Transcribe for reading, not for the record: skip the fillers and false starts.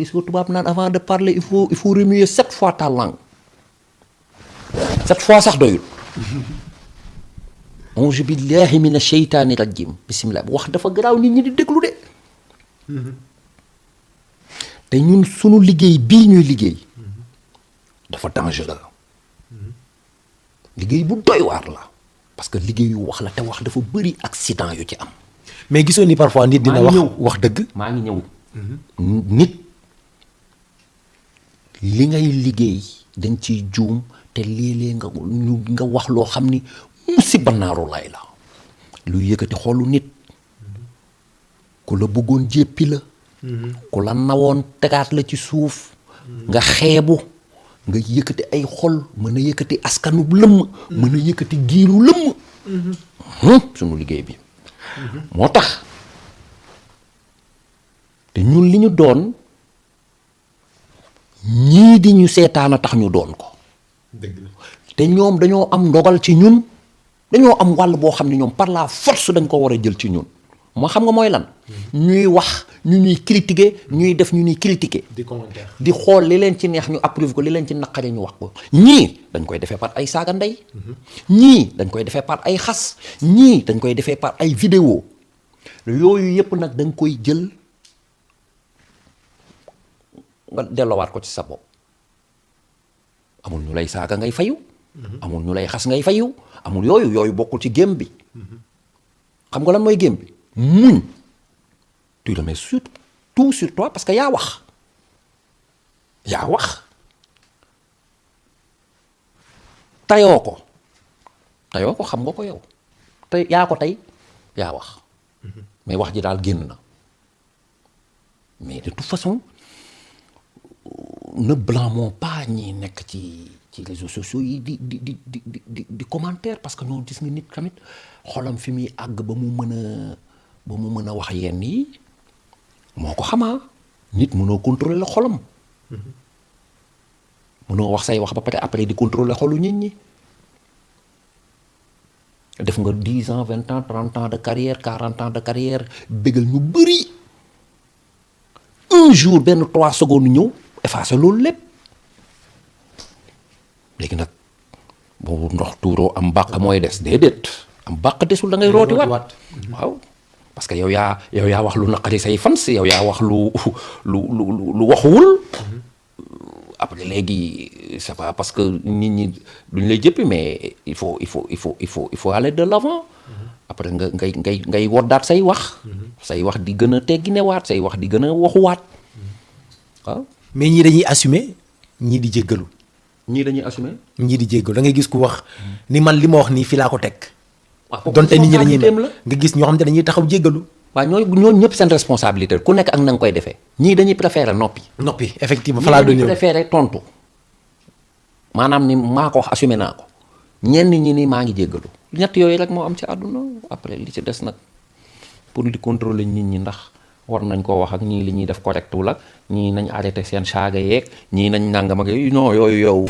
gis ko tubaab naan avant de parler il faut remuer 7 fois ta langue 7 fois sax doyul. auzu billahi mina sheytaani rajim bismillah wax dafa garaaw nit ñi di déglu de. te ñun sunu liggéey bii ñuy liggéey dafa dangereux liggéey bu doy waar la parce que liggéeyu wax la te wax dafa bëri accident yu ci am. mais gisoo ni parfois nit dina wax dëgg. maa ngi ñëw nit li ngay liggéey dañ ciy juum te léeg-léeg nga wax loo xam ni musiba naaru lay la lu yëkkati xolu nit ku la bëggoon jéppi la ku la nawoon tegaat la ci suuf nga xeebu nga yëkkati ay xol mën a yëkkati askanu lëmm mën a yëkkati giiru lëmm sunu liggéey bi moo tax te ñun li ñu doon ñii di ñu seetaan a tax ñu doon ko te ñoom dañoo am ndogal ci ñun dañoo am wàll boo xam ne ñoom par la force dañ ko war a jël ci ñun moo xam nga mooy lan ñuy wax ñu ñuy critiquer ñuy def ñu ñuy critiquer di commentaire di xool li leen ci neex ñu approuve ko li leen ci naqari ñu wax ko ñii dañ koy defee par ay saaga ndey ñii dañ koy defee par ay xas ñii dañ koy defee par ay vidéo yooyu yëpp nag dañ koy jël nga delloowaat ko ci sa bopp amul ñu lay saaga ngay fayu amul ñu lay xas ngay fayu amul yooyu bokkul ci game bi xam nga lan mooy game bi muñ tu le mets tout sur toi parce que yaa wax tayoo ko xam nga ko yow te yaa ko tey yaa wax mais wax ji daal génn na mais de toute façon ne blâmons pas ñi nekk ci réseaux sociaux yi di commentaire parce que ñoo gis nga nit tamit xolam fi muy àgg ba mu mën a wax yenn yi moo ko xamaa nit mënoo contrôler la xolam mënoo wax say wax ba pare après di contrôler xolu nit ñi def nga 10 ans 20 ans 30 ans de carrière 40 ans de carrière bégal ñu bëri un jour benn 3 secondes ñëw effacer loolu lépp léegi nag boobu ndox tuuroo am bàq mooy des déedéet am bàq desul da ngay rooti waat waaw parce que yow yaa wax lu naqari say fans yow yaa wax lu waxuwul après léegi c'est pas parce que nit ñi duñ lay jëppi mais il faut aller de l'avant après ngay woddaat say wax di gën a tegginewaat say wax di gën a waxuwaat waaw mais ñii dañuy assumer ñii di jéggalu ñii dañuy assumer ñii di jéggalu da ngay gis ku wax ni man li ma wax nii fii laa ko teg waaw donte nit ñi dañuy nga gis ñoo xam ne dañuy taxaw jéggalu waaw ñooñu ñëpp seen responsabilité ku nekk ak na nga koy defee ñii dañuy préférer noppi effectivement fa laa doon ñëw ñii dañuy préférer tontu maanaam ni maa ko wax assumé naa ko ñenn ñi ni maa ngi jéggalu ñett yooyu rek moo am ci àdduna après li ci des nag pour di contrôler nit ñi ndax war nañ koo wax ak ñii li ñuy def correct wul ak ñii nañ arrêté seen saaga yeeg ñii nañ nangam ak yooyu non yooyu yow